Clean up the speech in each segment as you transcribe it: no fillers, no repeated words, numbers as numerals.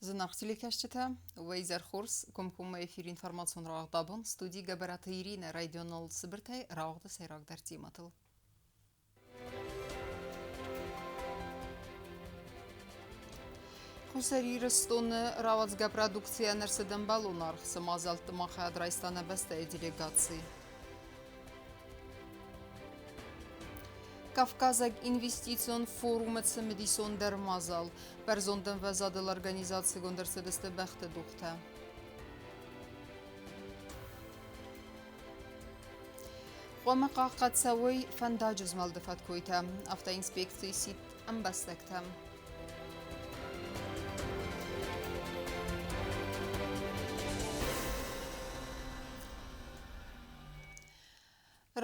Зынаргъ телекӕсджытӕ, уӕ изӕр хорз! Комкоммӕ эфир информацион рауагъд абон студийы Гӕбӕраты Иринӕ райдианыл цыбыртӕй рауагъды сӕйрагдӕр темӕтыл. Хуссар Ирыстоны рауадзгӕ продукцийӕн ӕрцыд ӕмбӕлон аргъ, цы мадзӕлтты ма хайад райста нӕ бӕстӕйы делегаци. Кавказаг инвестицион форумы цымыдисондӕр мадзал. Бӕрзонд ӕмвӕзадыл организацигонд ӕрцыдысты бӕхты дугътӕ. Хъуамӕ хъахъхъӕд цӕуой фӕндаджы змӕлды фӕткойтӕ, автоинспекцийы сидт ӕмбӕстӕгтӕм.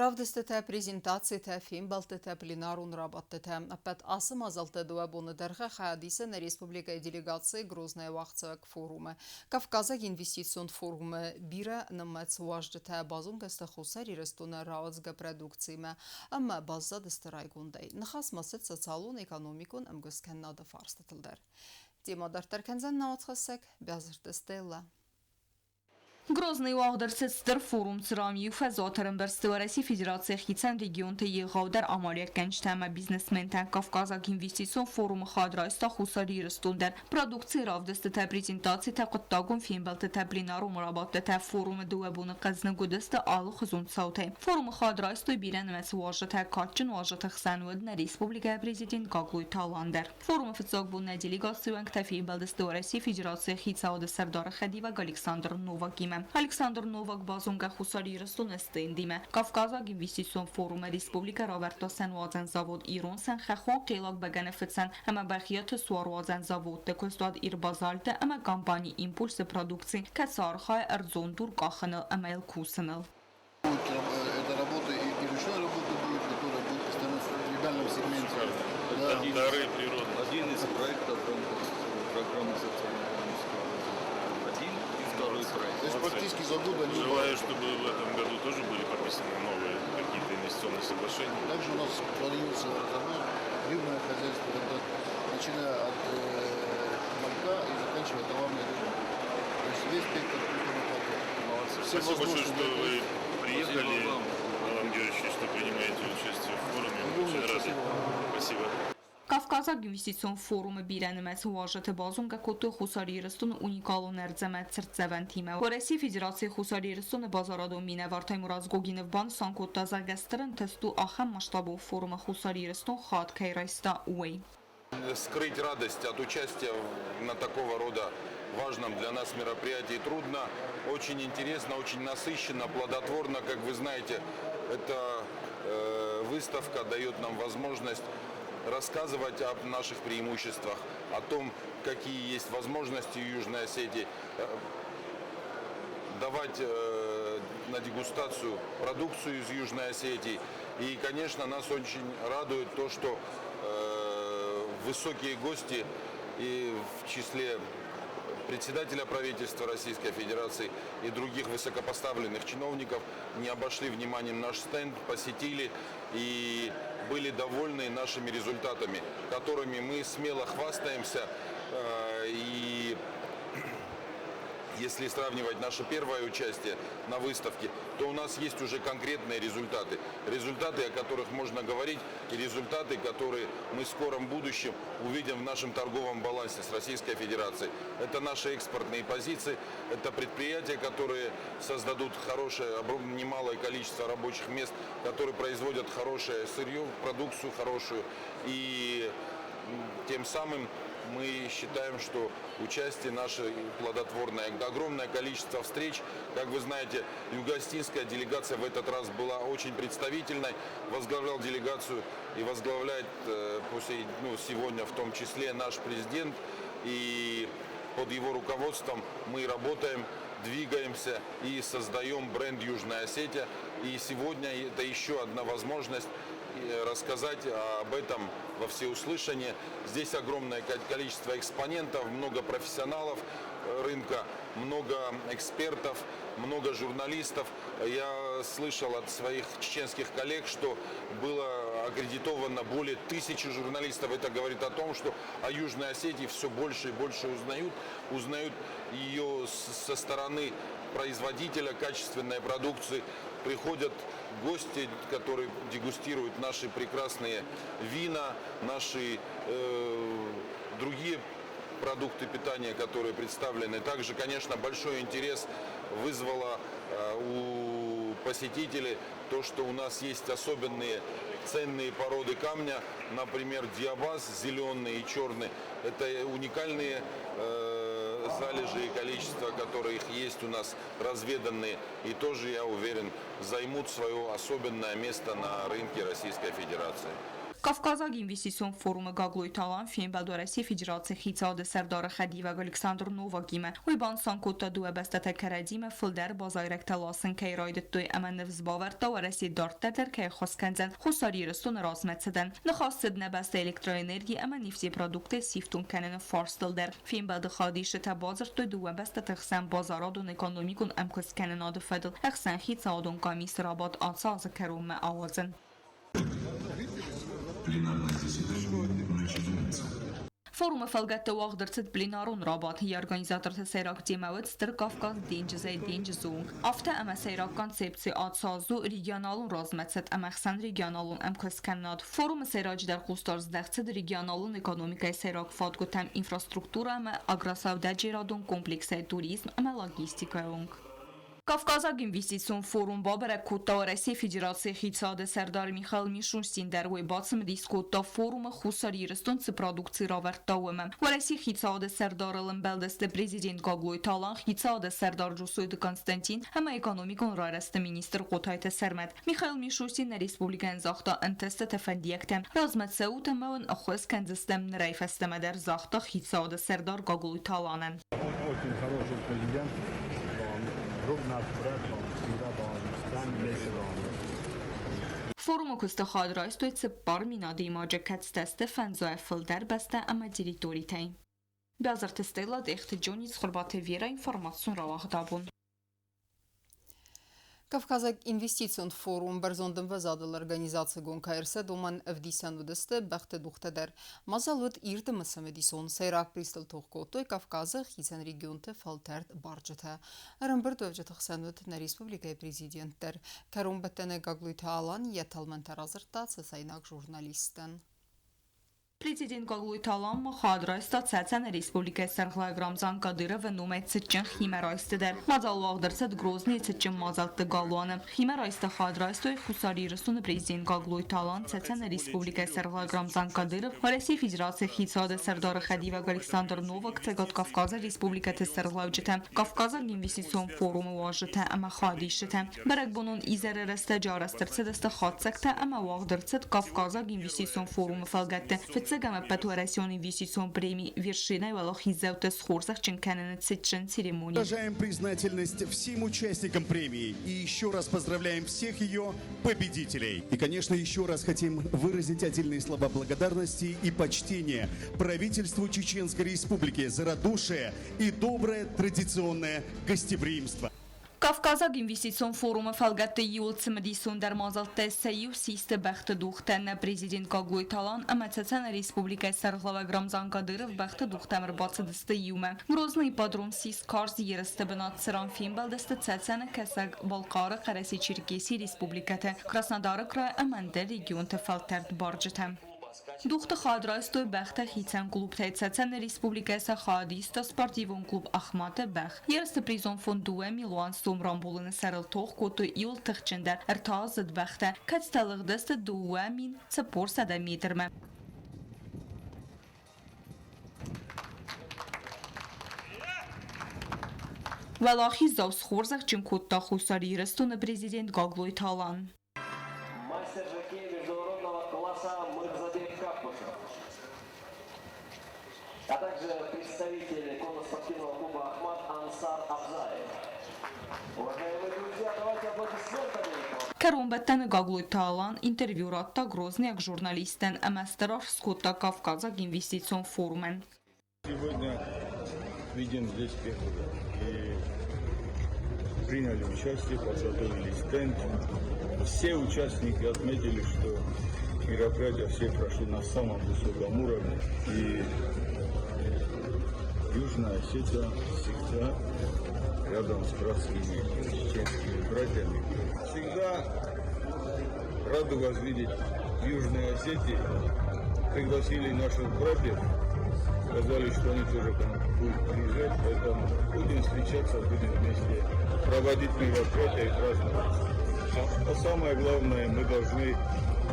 Равдыстытӕ, презентацитӕ, фембӕлдтытӕ, пленарон рабадтытӕ. Ӕппӕт ацы мадзӕлттӕ дыууӕ боны дӕргъы хайад исы нӕ республикӕйы делегаци Грознайы уагъдцӕуӕг форумы. Кавказаг инвестицион форумы бирӕ нымӕц уазджытӕ базонгӕ сты Хуссар Ирыстоны рауадзгӕ продукциимӕ ӕмӕ баззадысты райгондӕй. Ныхас ма цыд социалон-экономикон ӕмгуысткӕнынады фарстытыл дӕр. Темӕ дарддӕр кӕндзӕн нӕ уацхӕссӕг Бязырты Стеллӕ. Грозный уагъд ӕрцыд стыр форум, цыран иу фӕзуат ӕрӕмбӕрзтой Уӕрӕсейы Федерацийы хицӕн регионты егъаудӕр амалиуӕггӕнджытӕ ӕмӕ бизнесментӕ. Кавказаг инвестицион форумы хайад райста Хуссар Ирыстон дӕр. Продукцийы равдыстытӕ, презентацитӕ, хъуыддагон фембӕлдтытӕ, пленарон рабадтытӕ форумы дыууӕ боны хъӕзныг уыдысты алыхуызон цаутӕй. Форумы хайад райстой бирӕнымӕц уазджытӕ, кадджын уазджыты хсӕн уыд нӕ республикӕйы президент Гаглойты Алан дӕр. Форумы фыццаг бон нӕ делегацийы уӕнгтӕ фембӕлдысты Уӕрӕсейы Федерацийы хицауады сӕрдары хӕдивӕг Александр Новакимӕ. Александр Новак базонгӕ Хуссар Ирыстоны стендимӕ. Кавказаг инвестицион форумы республикӕ равӕрдта сӕнуадзӕн завод Ирон сӕн, хӕххон хъелаг бӕгӕныфыцӕн ӕмӕ Бӕхъиаты суаруадзӕн заводты куыстуат Ирбазальты ӕмӕ компани Импульс-ы продукци, кӕцы архайы ӕрдзон дур къахыныл ӕмӕ йыл кусыныл. Это работа и ручной работа будет, которая будет постоянно в легальном сегменте. Да. Дары природы. Один из проектов в рамках программы социально-экономического развития. Один и второй проект. То есть практически за год они... Желаю, чтобы в этом году тоже были подписаны новые какие-то инвестиционные соглашения. Также у нас планируется разработать рыбное хозяйство, когда, начиная от малька и заканчивая товарной рыбой. То есть весь спектр культурных Молодцы. Спасибо большое, что вы приехали, Алан Георгиевич, что принимаете участие в форуме. Очень рады. Спасибо. Кавказаг инвестицион форумы бирӕнымӕц уазджыты базонгӕ кодтой Хуссар Ирыстоны уникалон ӕрдз ӕмӕ цыртдзӕвӕнтимӕ. Уӕрӕсейы Федерацийы Хуссар Ирыстоны базарадон минӕвар Таймураз Гогинов банысан кодта, зӕгъгӕ, стыр ӕнтыст у ахӕм масштабон форумы Хуссар Ирыстон хатт кӕй райста, уый. Скрыть радость от участия на такого рода важном для нас мероприятии трудно. Очень интересно, очень насыщенно, плодотворно. Как вы знаете, эта выставка дает нам возможность рассказывать о наших преимуществах, о том, какие есть возможности у Южной Осетии, давать на дегустацию продукцию из Южной Осетии. И, конечно, нас очень радует то, что высокие гости и в числе председателя правительства Российской Федерации и других высокопоставленных чиновников не обошли вниманием наш стенд, посетили и были довольны нашими результатами, которыми мы смело хвастаемся. И если сравнивать наше первое участие на выставке, то у нас есть уже конкретные результаты. Результаты, о которых можно говорить, и результаты, которые мы в скором будущем увидим в нашем торговом балансе с Российской Федерацией. Это наши экспортные позиции, это предприятия, которые создадут хорошее, немалое количество рабочих мест, которые производят хорошее сырье, продукцию хорошую. И тем самым мы считаем, что участие наше плодотворное. Огромное количество встреч. Как вы знаете, юго-осетинская делегация в этот раз была очень представительной. Возглавлял делегацию и возглавляет после, ну, сегодня в том числе наш президент. И под его руководством мы работаем, двигаемся и создаем бренд Южная Осетия. И сегодня это еще одна возможность рассказать об этом во всеуслышание. Здесь огромное количество экспонентов, много профессионалов рынка, много экспертов, много журналистов. Я слышал от своих чеченских коллег, что было аккредитовано более 1000 журналистов. Это говорит о том, что о Южной Осетии все больше и больше узнают. Узнают ее со стороны производителя качественной продукции. Приходят гости, которые дегустируют наши прекрасные вина, наши другие продукты питания, которые представлены. Также, конечно, большой интерес вызвало у посетителей то, что у нас есть особенные ценные породы камня, например, диабаз зеленый и черный. Это уникальные залежи и количество, которые их есть у нас разведанные, и тоже, я уверен, займут свое особенное место на рынке Российской Федерации. Кавказаг инвестицион форумы Гаглойты Алан фембӕлд Уӕрӕсейы Федерацийы хицауады сӕрдары хӕдивӕг Александр Новакимӕ. Уый банысан кодта, дыууӕ бӕстӕтӕ кӕрӕдзимӕ фылдӕр базайрӕгтӕ ласын кӕй райдыдтой ӕмӕ ныфс бавӕрдта, Уӕрӕсе дарддӕр дӕр кӕй ӕххуыс кӕндзӕн Хуссар Ирыстоны размӕцыдӕн. Ныхас цыд нӕ бӕстӕ электроэнерги ӕмӕ нефтепродукттӕй сифтонг кӕныны фарстыл дӕр. Фембӕлды хайадисджытӕ бадзырдтой дыууӕ бӕстӕты хсӕн базарадон-экономикон ӕмкуысткӕнынады фӕдыл ӕхсӕнхицауадон къамисы рабадт ацы азы кӕронмӕ ауадзын. Пленарное заседание начинается. Форумы фӕлгӕтты уагъд ӕрцыд пленарон рабадт. Йӕ организаторты сӕйраг темӕ уыд Стыр Кавказ денджызӕй денджызы онг. Афтӕ ӕмӕ сӕйраг концепци ацы аз у регионалон размӕцыд ӕмӕ ӕхсӕнрегионалон ӕмкуысткӕнынад. Форумы сӕйраджыдӕр хъусдард здӕхт цыд регионалон экономикӕйы сӕйраг фадгуытӕм инфраструктурӕ ӕмӕ агросӕудӕджерадон комплексӕй туризм ӕмӕ логистикӕйы онг. Кавказаг инвестицион форум бабӕрӕг кодта Уӕрӕсейы Федерацийы Хицауады Сӕрдар Михаил Мишустин дӕр. Уый бацымыдис кодта форумы Хуссар Ирыстон цы продукци равӕрдта, уымӕ. Уӕрӕсейы Хицауады Сӕрдарыл ӕмбӕлдысты президент Гаглойты Алан, Хицауады Сӕрдар Джусойты Константин ӕмӕ экономикон райрӕзты министр Хъотайты Сӕрмӕт. Михаил Мишустин нӕ республикӕйӕн загъта ӕнтыстыты фӕндиӕгтӕ. Размӕ цӕут ӕмӕ уын ӕххуыс кӕндзыстӕм нырӕй фӕстӕмӕ дӕр, загъта Хицауады Сӕрдар Гаглойты Аланӕн. Очень хороший президент, он друг наш, брат, он всегда был с нами, вместе был. Форумы куысты хайад райстой 4000 адӕймаджы, кӕцытӕ сты фӕндзайӕ фылдӕр бӕстӕ ӕмӕ территоритӕй. Бязырты Стелла, Тъехты Джони, Цхуырбаты Вера, информацион рауагъд абон. Кавказаг инвестицион форум бӕрзонд ӕмвӕзадыл организацигонд кӕй ӕрцыд, уымӕн ӕвдисӕн уыдысты бӕхты дугътӕ дӕр. Мадзал уыд ирд ӕмӕ цымыдисон. Сӕйраг призтыл тох кодтой Кавказы хицӕн регионты фӕлтӕрд барджытӕ. Ӕрӕмбырдуӕвджыты хсӕн уыд нӕ республикӕйы президент дӕр. Кӕронбӕттӕны Гаглойты Алан йӕ тӕлмӕнтӕ радзырдта цӕцӕйнаг журналисттӕн. Президент Гаглойты Алан ма хайад райста Цӕцӕны Республикӕйы сӕргълӕууӕг Рамзан Кадыровы номӕй цытджын химӕрайсты дӕр. Мадзал уагъд ӕрцыд Грозныйы цытджын мадзӕлтты галуаны. Химӕрайсты хайад райстой Хуссар Ирыстоны президент Гаглойты Алан, Цӕцӕны Республикӕйы сӕргълӕууӕг Рамзан Кадыров, Уӕрӕсейы Федерацийы Хицауады Сӕрдары хӕдивӕг Александр Новак, Цӕгат Кавказы республикӕты сӕргълӕуджытӕ, Кавказаг инвестицион форумы уазджытӕ ӕмӕ хайадисджытӕ. Бӕрӕгбонон изӕры рӕстӕджы арӕзт ӕрцыдысты хатдзӕгтӕ ӕмӕ уагъд ӕрцыд Кавказаг инвестицион форумы фӕлгӕтты фыццӕгӕм ӕппӕтуӕрӕсеон инвестицион преми «Вершина» уӕлахиздзӕутты схорзӕхджын кӕныны цытджын церемони. Выражаем признательность всем участникам премии и еще раз поздравляем всех ее победителей. И, конечно, еще раз хотим выразить отдельные слова благодарности и почтения правительству Чеченской Республики за радушие и доброе традиционное гостеприимство. Кавказаг инвестицион форумы фӕлгӕтты иууыл цымыдисондӕр мадзӕлттӕй сӕ иу систы бӕхты дугътӕ. Нӕ президент Гаглойты Алан ӕмӕ Цӕцӕны Республикӕйы сӕргълӕууӕг Рамзан Кадыров бӕхты дугътӕм ӕрбацыдысты иумӕ. Грозный ипподром ссис карз ерысты бынат, цыран фембӕлдысты Цӕцӕны, Кӕсӕг-Балхъары, Хъӕрӕсе-Черкесийы республикӕты, Краснодары край ӕмӕ ӕндӕр регионты фӕлтӕрд барджытӕ. Дугъты хайад райстой бӕхтӕ хицӕн клубтӕй Цӕцӕны Республикӕйы сӕ хайад иста спортивон клуб Ахмат-ы бӕх. Ерысты призон фонд 2 милуан сом рамбулыны сӕрыл тох кодтой иууыл тыхджындӕр ӕртӕаздзыд бӕхтӕ, кӕцытӕ лыгъдысты 2400 метрмӕ. Уӕлахиздзау схорзӕхджын кодта Хуссар Ирыстоны президент Гаглойты Алан. Мастер жокей международного класса Мырзабек Каппушев. А также представитель конно-спортивного клуба «Ахмат» Ансар Абзаев. Уважаемые друзья, давайте аплодисментами. Кӕронбӕттӕны Гаглойты Алан интервью радта грозныйаг журналисттӕн ӕмӕ стыр аргъ скодта Кавказаг инвестицион форумӕн. Сегодня видим здесь первый раз. И приняли участие, подготовили стенд. Все участники отметили, что мероприятия все прошли на самом высоком уровне. И Южная Осетия всегда рядом с братскими чеченскими братьями. Всегда рады вас видеть в Южной Осетии. Пригласили наших братьев, сказали, что они тоже к нам будут приезжать, поэтому будем встречаться, будем вместе проводить мероприятия и праздновать. А самое главное, мы должны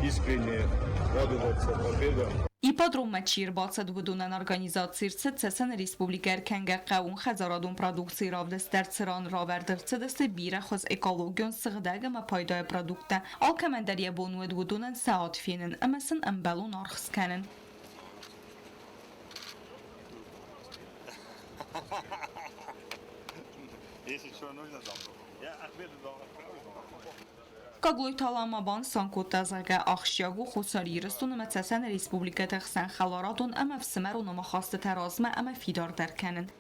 искренне радоваться победам. Ипподроммӕ чи ӕрбацыд, уыдонӕн организаци ӕрцыд Цӕцӕны республикӕйы ӕркӕнгӕ хъӕууонхӕдзарадон продукцийы равдыст дӕр, цыран равӕрд ӕрцыдысты бирӕ хуыз экологион сыгъдӕг ӕмӕ пайдайы продукттӕ. Алкӕмӕн дӕр йӕ бон уыд уыдонӕн сӕ ад фенын ӕмӕ сын ӕмбӕлон аргъ скӕнын. Гаглойты Алан ма банысан кодта, зӕгъгӕ, ахсджиаг у Хуссар Ирыстон ӕмӕ Цӕцӕны республикӕты хсӕн хӕларадон ӕмӕ ӕфсымӕрон ӕмахастытӕ размӕ ӕмӕ фидардӕр кӕнын.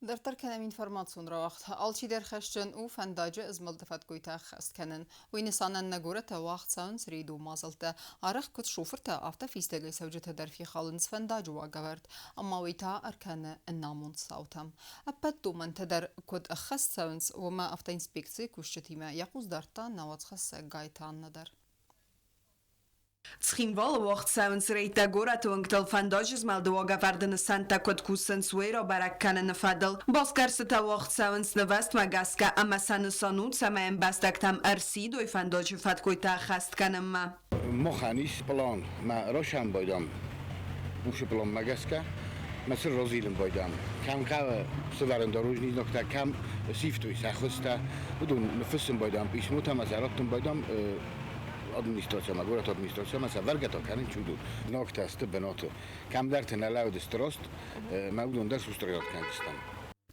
Дарддӕр кӕнӕм информацион рауагъд. Алчидӕр хӕсджын у фӕндаджы змӕлды фӕткойтӕ ӕххӕст кӕнын. Уый нысанӕн нӕ горӕты уагъд цӕуынц рейдон мадзӕлттӕ. Арӕх куыд шофыртӕ, афтӕ фистӕгӕй цӕуджытӕ дӕр фехалынц фӕндаджы уагӕвӕрд, ӕмӕ уый та ӕркӕны ӕнамонд цаутӕм. Ӕппӕт домӕнтӕ дӕр куыд ӕххӕст цӕуынц, уымӕ автоинспекцийы кусджытимӕ йӕ хъус дардта нӕ уацхӕссӕг Гайты Аннӕ дӕр. Цхинвалы уагъд цӕуынц рейдтӕ горӕты уынгтыл фӕндаджы змӕлды уагӕвӕрды нысӕнттӕ куыд кусынц, уый рабӕрӕг кӕныны фӕдыл. Басгӕрстытӕ уагъд цӕуынц нывӕзтмӕ гӕсгӕ ӕмӕ сӕ нысан у, цӕмӕй ӕмбӕстӕгтӕм ӕрсидой фӕндаджы фӕткойтӕ ӕххӕст кӕнынмӕ. Махӕн ис пълан, мӕ расӕмбӕлӕм уыцы пъланмӕ гӕсгӕ, мӕ сын разилын байдам. Кӕм хъӕуы сывӕрын дорожнизнӕгтӕ, кӕм сивтой сӕ хуызтӕ, уыдон ныффыссын байдам писмотӕ ӕмӕ сӕ раттын байдам администрацимӕ, горӕты администрацимӕ сӕ вӕргӕ та кӕнын чудо. Ногтӕ сты бынаты. Кӕмдӕрты нӕ лӕудысты раст, мӕ уыдон дӕр сустройад кӕндзыстӕм.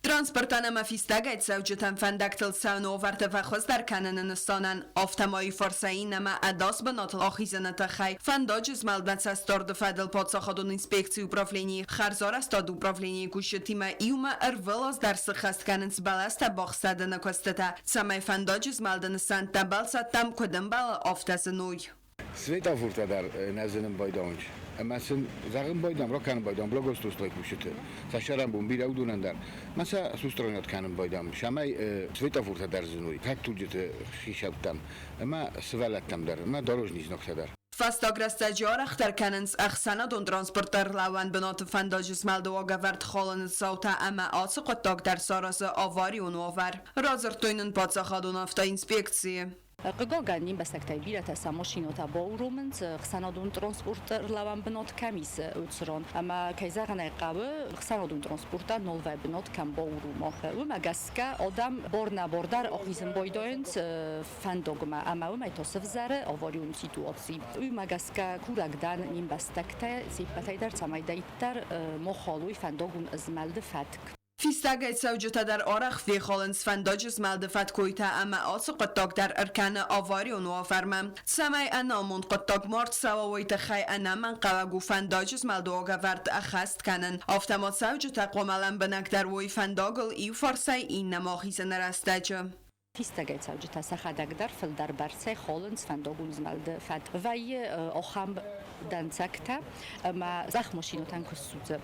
Транспортӕн ӕмӕ фистӕгӕй цӕуджытӕн фӕндӕгтыл цӕуыны уавӕртӕ фӕхуыздӕр кӕныны нысанӕн, афтӕ ма иу фарсӕй иннӕмӕ ӕдас бынатыл ахизыны тыххӕй фӕндаджы змӕлдмӕ цӕстдарды фӕдыл паддзахадон инспекцийы управленийы хӕрзарӕзтады управленийы кусджытимӕ иумӕ ӕрвылаз дӕр сыххӕст кӕнынц бӕлӕстӕ бахсӕдыны куыстытӕ, цӕмӕй фӕндаджы змӕлды нысӕнттӕ бӕлцӕттӕм куыд ӕмбӕлы, афтӕ зыной. Светофортӕ дӕр нӕ зынын байдауынц. Ӕмӕ сын зӕгъын байдам, ракӕнын байдам благоустройствойы кусджыты. Сӕ сӕрӕнбон бирӕ уыдонӕн дӕр. Мӕ сӕ сустройнад кӕнын байдам, цӕмӕй светофортӕ дӕр зыной хӕдтулджыты хицӕуттӕм ӕмӕ сывӕллӕттӕм дӕр, ӕмӕ дорожный знактӕ дӕр. Фӕстаг рӕстӕджы арӕхдӕр кӕнынц ӕхсӕнадон транспорт ӕрлӕууӕн бынаты фӕндаджы змӕлды уагӕвӕрд халыны цаутӕ ӕмӕ ацы хъуыддаг дӕр саразы аварион уавӕр, радзырдтой нын паддзахадон автоинспекцийы. Хъыгагӕн, не мбӕстӕгтӕй бирӕтӕ сӕ машинӕтӕ бауромынц, ӕхсӕнадон транспорт ӕрлӕууӕн бынат кӕм ис, уыцы ран. Ӕмӕ, кӕй зӕгъын ӕй хъӕуы, ӕхсӕнадон транспорттӕ нолвӕй бынат кӕм баурома. Уымӕ гӕсгӕ адӕм бар-нӕбар дӕр ахизын байдайынц фӕндагмӕ ӕмӕ уымӕй та сӕвзӕры аварион ситуаци. Уымӕ гӕсгӕ курӕг дӕн не мбӕстӕгтӕ се ппӕтӕй дӕр, цӕмӕйдӕриддӕр ма халой фӕндагон змӕлды фӕтк. Фистӕгӕй цӕуджытӕ дӕр арӕх фехалынц фӕндаджы змӕлды фӕткойтӕ ӕмӕ ацы хъуыддаг дӕр ӕркӕны аварион уавӕрмӕ. Цӕмӕй ӕнамонд хъуыддаг ма рцӕуа, уый тыххӕй ӕнӕмӕнгхъӕуӕг у фӕндаджы змӕлды уагӕвӕрд ӕххӕст кӕнын. Афтӕ ма цӕуджытӕ хъуамӕ лӕмбынӕгдӕр уой фӕндагыл иу фарсӕй иннӕмӕ ахизыны рӕстӕджы. Фистӕгӕй цӕуджытӕ сӕхӕдӕг дӕр фылдӕр бӕрцӕй халынц фӕндагон змӕлды фӕд. Вӕййы ахӕм дӕнцӕгтӕ, ӕмӕ цъӕх машинӕтӕн куы ссудзы,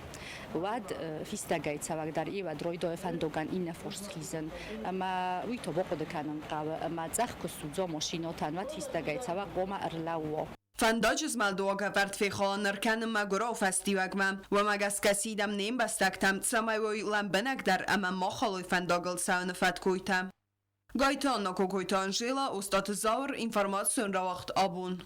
уӕд фистӕгӕй цӕуӕг дӕр иуӕд райдайы фӕндагӕн иннӕ фарс хизын. Ӕмӕ уый та бахъуыды кӕнын хъӕуы, ӕмӕ цъӕх куы ссудза машинӕтӕн, уӕд фистӕгӕй цӕуӕг хъуамӕ ӕрлӕууа. Фӕндаджы змӕлды уагӕвӕрд фехалын ӕркӕны мӕгуырау фӕстиуӕгмӕ. Уымӕ гӕсгӕ сидӕм не мбӕстӕгтӕм, цӕмӕй уой лӕмбынӕгдӕр ӕмӕ ма халой фӕндагыл цӕуыны фӕткойтӕ. Гайты Анна, Кокойты Анжела, Остъаты Зауыр, информацион рауагъд абон.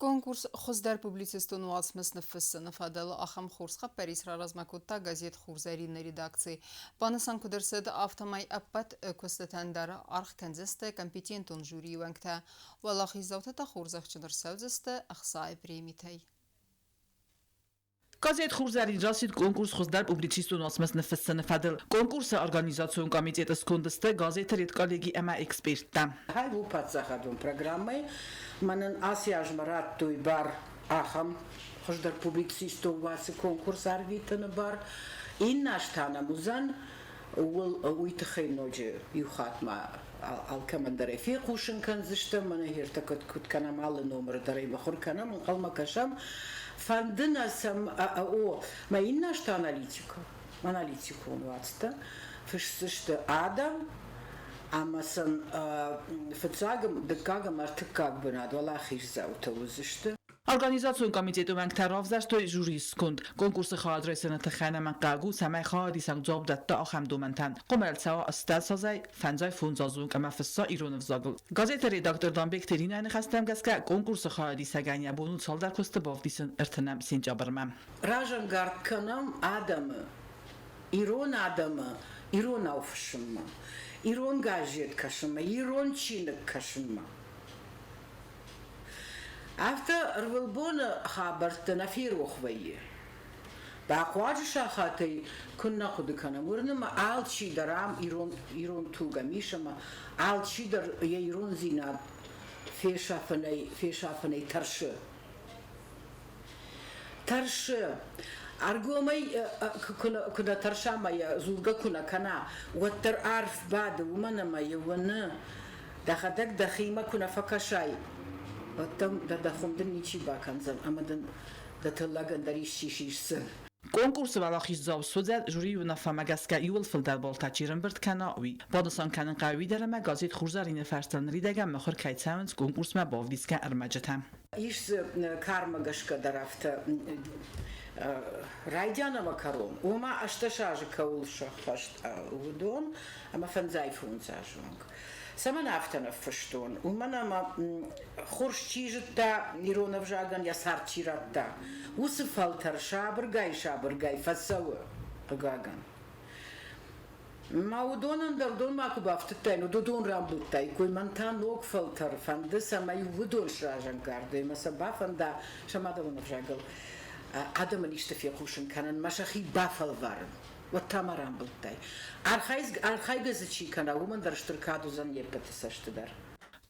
Конкурс «Хуыздӕр публицистон уацмыс ныффыссыны фӕдыл» ахӕм хорз хъӕппӕрис раразмӕ кодта газет «Хурзӕрин»-ы редакци. Банысан куыд ӕрцыд, афтӕмӕй ӕппӕт куыстытӕн дӕр аргъ кӕндзысты компетентон жюрийы уӕнгтӕ. Уӕлахиздзаутӕ та хорзӕхджын ӕрцӕудзысты ӕхцайы премитӕй. Газет «Хурзӕрин» рацыд конкурс хуыздӕр публицистон уацмыс ныффыссыны фӕдыл. Конкурсы организацион комитеты сконды сты газеты редколлеги ӕмӕ эксперттӕ. Хай у паддзахадон программӕйы. Мӕнӕн ацы азмӕ радтой бар ахӕм хуыздӕр публицистон уацы конкурс арвитыны бар. Иннӕ аз та нӕм уыдзӕн, ууыл уый тыххӕй ноджы иу хатт ма алкӕмӕн дӕр ӕй фехъусын кӕндзыстӕм, мӕнӕ хертӕ куыд кӕнӕм, алы номыры дӕр ӕй мыхуыр кӕнӕм, ӕнхъӕлмӕ кӕсӕм. Фӕнды нӕ сӕм, о, мӕ иннӕ аз та аналитикон, аналитикон уацтӕ фысдзысты адӕм, ӕмӕ сын фыццаг, дыккаг ӕмӕ ӕртыккаг бынат уӕлахиздзаутӕ уыдзысты. Организацион комитеты уӕнгтӕ равзӕрстой жюрийы сконд. Конкурсы хайад райсыны тыххӕй ӕнӕмӕнгхъӕуӕг у, цӕмӕй хайадисӕг дзуапп дӕтта ахӕм домӕнтӕн. Хъуамӕ ӕрцӕуа ӕстдӕсазӕй фӕндзай фондз азы онг ӕмӕ фысса ирон ӕвзагыл. Газеты редактор Дамбегты Иринӕйы ныхӕстӕм гӕсгӕ, конкурсы хайадисӕгӕн йӕ бон у цалдӕр куысты бавдисын ӕртынӕм сентябрмӕ. Разӕнгард кӕнӕм адӕмы, ирон адӕмы иронау фыссынмӕ, ирон газет кӕсынмӕ, ирон чиныг кӕсынмӕ. Афтӕ ӕрвылбоны хабӕрттӕ нӕ ферох вӕййы. Бахъуаджы сахатӕй куыннӕ хъуыды кӕнӕм, уырны мӕ, алчидӕр ам ирон, ирон туг ӕм ис ӕмӕ алчидӕр йӕ ирондзинад фесафынӕй, фесафынӕй тӕрсы. Тӕрсы. Ӕргомӕй куы нӕ тӕрса ӕмӕ йӕ дзургӕ куы нӕ кӕна, уӕддӕр арф бады, уымӕн ӕмӕ йӕ уыны, дӕхӕдӕг дӕхимӕ куы нӕ фӕкӕсай, уӕд дӕм дӕ хуым дын ничи бакӕндзӕн ӕмӕ дын дӕ тыллӕгӕн дӕр исчи сисдзӕн. Конкурсы уӕлахиздзау суыдзӕн жюрийы уынаффӕмӕ гӕсгӕ иууыл фылдӕр баллтӕ чи рӕмбырд кӕна, уый. Банысан кӕнын хъӕуы уый дӕр, ӕмӕ газет «Хурзӕрин»-ы фӕрстыл ныридӕгӕн мыхуыр кӕй цӕуынц конкурсмӕ бавдисгӕ ӕрмӕджытӕ. Ис дзы кармӕ гӕсгӕ дӕр афтӕ райдиан ӕмӕ кӕрон. Уымӕ 18 азы кӕуыл сӕххӕст, уыдон ӕмӕ 55 азы онг. Цӕмӕн афтӕ ныффыстон? Уымӕн ӕмӕ хорз чи зыдта, ирон ӕвзагӕн йӕ цард чи радта, уыцы фӕлтӕр сабыргай-сабыргай фӕцӕуы, хъыгагӕн. Ма уыдонӕн дӕр донмӕ куы бафтыдтаин, уыдон рамбылдтаиккой. Мӕн та ног фӕлтӕр фӕнды, цӕмӕй уыдон сразӕнгард уой ӕмӕ сӕ бафӕнда сӕ мадӕлон ӕвзагыл адӕмӕн исты фехъусын кӕнын, мӕ сӕхи бафӕлварын. Уӕд та ма рамбылдтай. Архайгӕ дзы чи кӕна, уымӕн дӕр стыр кад уыдзӕн не ппӕты цӕсты дӕр.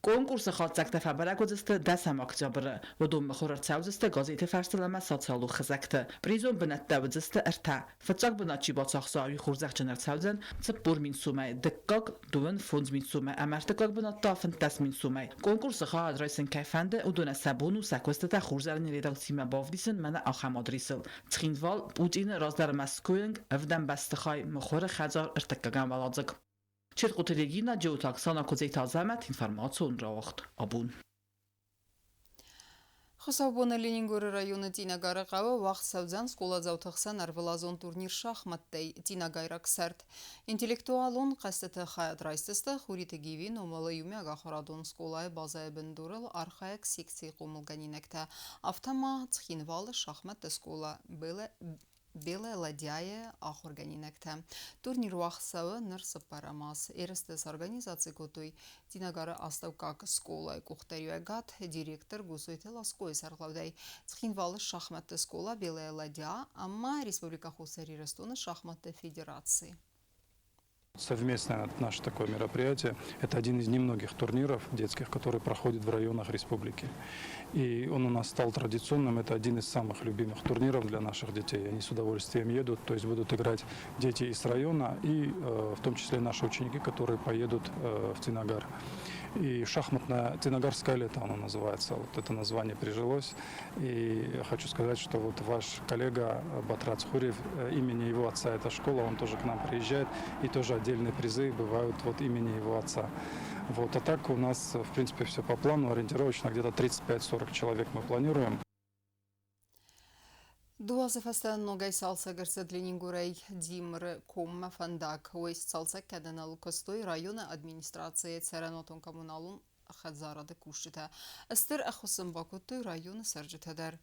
Конкурсы хатдзӕгтӕ фӕбӕрӕг уыдзысты дӕсӕм октябры. Уыдон мыхуыр ӕрцӕудзысты газеты фӕрстыл ӕмӕ социалон хызӕгты. Призон бынӕттӕ уыдзысты ӕртӕ. Фыццаг бынат чи бацахса, уый хорзӕхджын ӕрцӕудзӕн 40 000 сомӕй, дыккаг 25 000 сомӕй ӕмӕ ӕртыккаг бынат та 15 000 сомӕй. Конкурсы хайад райсын кӕй фӕнды, уыдонӕн сӕ бон у сӕ куыстытӕ Хурзӕрин редакцимӕ бавдисын мӕнӕ ахӕм адресыл: Цхинвал, Путины раздӕры Мӕскуыйы ӕвдӕм бӕстыхай, Мыхуыры хӕдзар, ӕртыккӕгӕм уӕладзыг. Чертхъоты Регина, Джиоты Оксана, Куыдзеты Азӕмӕт, информацион рауагъд абон. Хуыцаубоны Ленингоры районы Цъинагары хъӕуы уагъд цӕудзӕн скъоладзауты хсӕн ӕрвылазон турнир шахмӕттӕй «Цъинагайраг сӕрд». Интеллектуалон хъӕзтыты хайад райсдзысты Хуриты Гивийы номыл иумиагахуырадон скъолайы базӕйы бындурыл архайӕг секцийы хъомылгӕнинӕгтӕ, афтӕ ма Цхинвалы шахмӕтты скъола Белая ладья-йы ахуыргӕнинӕгтӕ. Турнир уагъд цӕуы ныр цыппӕрӕм аз. Ерысты сорганизаци кодтой Цъинагары астӕуккаг скъолайы къухдариуӕгад директор Гусойты Ласкойы сӕргълӕудӕй Цхинвалы шахмӕтты скъола Белая ладья ӕмӕ Республикӕ Хуссар Ирыстоны шахмӕтты федераци. Совместное наше такое мероприятие. Это один из немногих турниров детских, который проходит в районах республики. И он у нас стал традиционным. Это один из самых любимых турниров для наших детей. Они с удовольствием едут, то есть будут играть дети из района и в том числе наши ученики, которые поедут в Цинагар. И шахматное Цинагарское лето оно называется. Вот это название прижилось. И хочу сказать, что вот ваш коллега Батрац Хуриев, имени его отца эта школа, он тоже к нам приезжает, и тоже отдельные призы бывают вот имени его отца. Вот. А так у нас, в принципе, все по плану, ориентировочно где-то 35-40 человек мы планируем. Дыууӕ азы фӕстӕ ногӕй цалцӕг ӕрцыд Ленингорӕй Димыры коммӕ фӕндаг. Уый сцалцӕг кӕныныл куыстой районы администрацийы цӕрӕнуатон-коммуналон хӕдзарады кусджытӕ. Стыр ӕххуыс ын бакодтой районы цӕрджытӕ дӕр.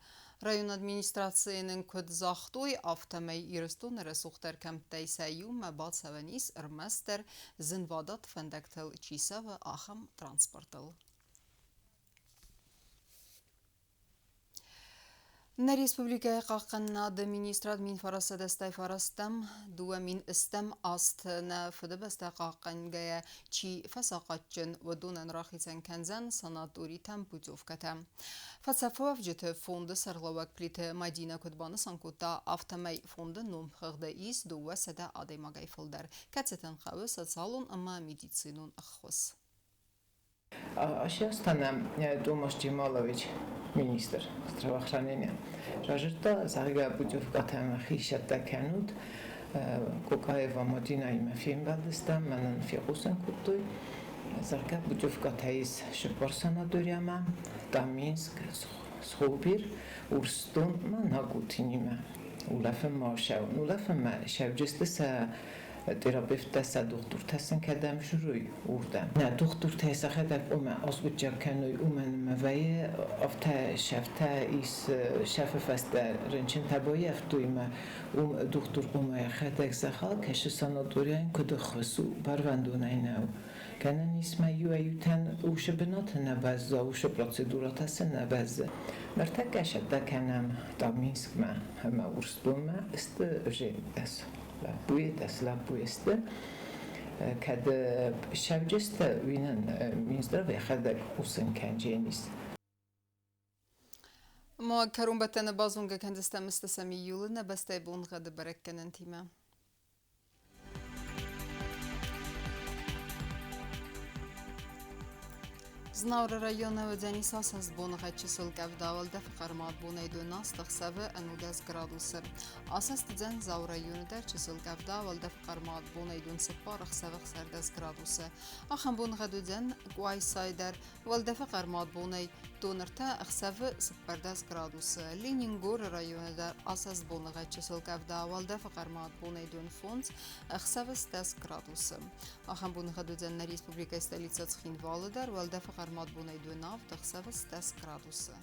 Районы администрацийы нын куыд загътой, афтӕмӕй Ирыстоны рӕсугъддӕр кӕмттӕй сӕ иумӕ бацӕуӕн ис ӕрмӕстдӕр зынвадат фӕндӕгтыл чи цӕуы, ахӕм транспортыл. Нӕ республикӕйы хъахъхъӕнынады министрад 1989 2008 нӕ Фыдыбӕстӕ хъахъхъӕнгӕйӕ чи фӕсахъатджын, уыдонӕн рахицӕн кӕндзӕн санаторитӕм путевкӕтӕ. Фӕцӕфуӕвджыты фонды сӕргълӕууӕг Плиты Мадинӕ куыд банысан кодта, афтӕмӕй фонды номхыгъды ис 200 адӕймагӕй фылдӕр, кӕцытӕн хъӕуы социалон ӕмӕ медицинон ӕххуыс. А сейчас та нӕм Томаш Джемалович, министр здравоохранения, разырдта, зӕгъгӕ, путевкӕтӕ мӕхи цӕттӕ кӕнут. Кокаева Мадинаимӕ фембӕлдыстӕм, мӕнӕн фехъусын кодтой, зӕгъгӕ, путевкӕтӕ ис цыппар санаториямӕ, Таминск, Схобир, Урсдонмӕ, Нагутинимӕ. Улӕфынмӕ ссӕуын. Улӕфынмӕ ссӕуджысты сӕ терапевттӕ сӕ дохтуртӕ сын кӕдӕм зурой, уырдӕм. Нӕ дохтуртӕ сӕхӕдӕг омӕ аскъуыддзаг кӕной, уымӕн ӕмӕ вӕййы афтӕ сӕфтӕ ис сӕфы фӕстӕ рынчынтӕ баййӕфтой ӕмӕ уым дохтур хъуамӕ йӕхӕдӕг зӕгъа, кӕсы санаторийӕн куыд ӕххуыс у, барвӕндонӕй нӕу. Гӕнӕн ис ма иуӕй-иутӕн усы бынаты нӕ бӕзза, усы процедурӕтӕ сын нӕ бӕззы. Ныртӕккӕ цӕттӕ кӕнӕм Таминскмӕ ӕмӕ Урсдонмӕ сты дӕс лӕппуйы, дӕс лӕппуйы сты. Кӕд сӕвджысты, уый нын Минздрав йӕхӕдӕг хъусын кӕндженис. Ма кӕронбӕттӕны базонгӕ кӕндзыстӕм ӕстӕсӕм июлы нӕ бӕстӕйы боныгъӕды бӕрӕггӕнӕнтимӕ. Знауыры районы уыдзӕнис асӕст боныгъӕд чысыл къӕвда, уӕлдӕфы хъӕрмад бонӕй дон аст, ӕхсӕвы 19 градусы. Асӕст уыдзӕн Дзауы районы дӕр чысыл къӕвда, уӕлдӕфы хъӕрмад бонӕй дон цыппар, ӕхсӕвы 16 градусы. Ахӕм боныгъӕд уыдзӕн Къуайсайы дӕр. Уӕлдӕфы хъӕрмад бонӕй дон ӕртӕ, ӕхсӕвы 14 градусы. Ленингоры районы дӕр асӕст боныгъӕд чысыл къӕвда, уӕлдӕфы хъӕрмад бонӕй дон фондз, ӕхсӕвы 10 градусы. Ахӕм боныгъӕд уыдзӕн нӕ республикӕйы столицӕ Цхинвалы дӕр, уӕлдӕфы хъӕрмад бонӕй дон авд, ӕхсӕвы 10 градусы.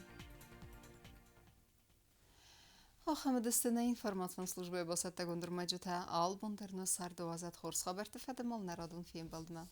Ахӕм уыдысты нӕ информацион службӕйы бацӕттӕгонд ӕрмӕджытӕ. Албон дӕр нӕ царды уадзӕд хорз хабӕртты фӕдыл нӕ радон фембӕлдмӕ.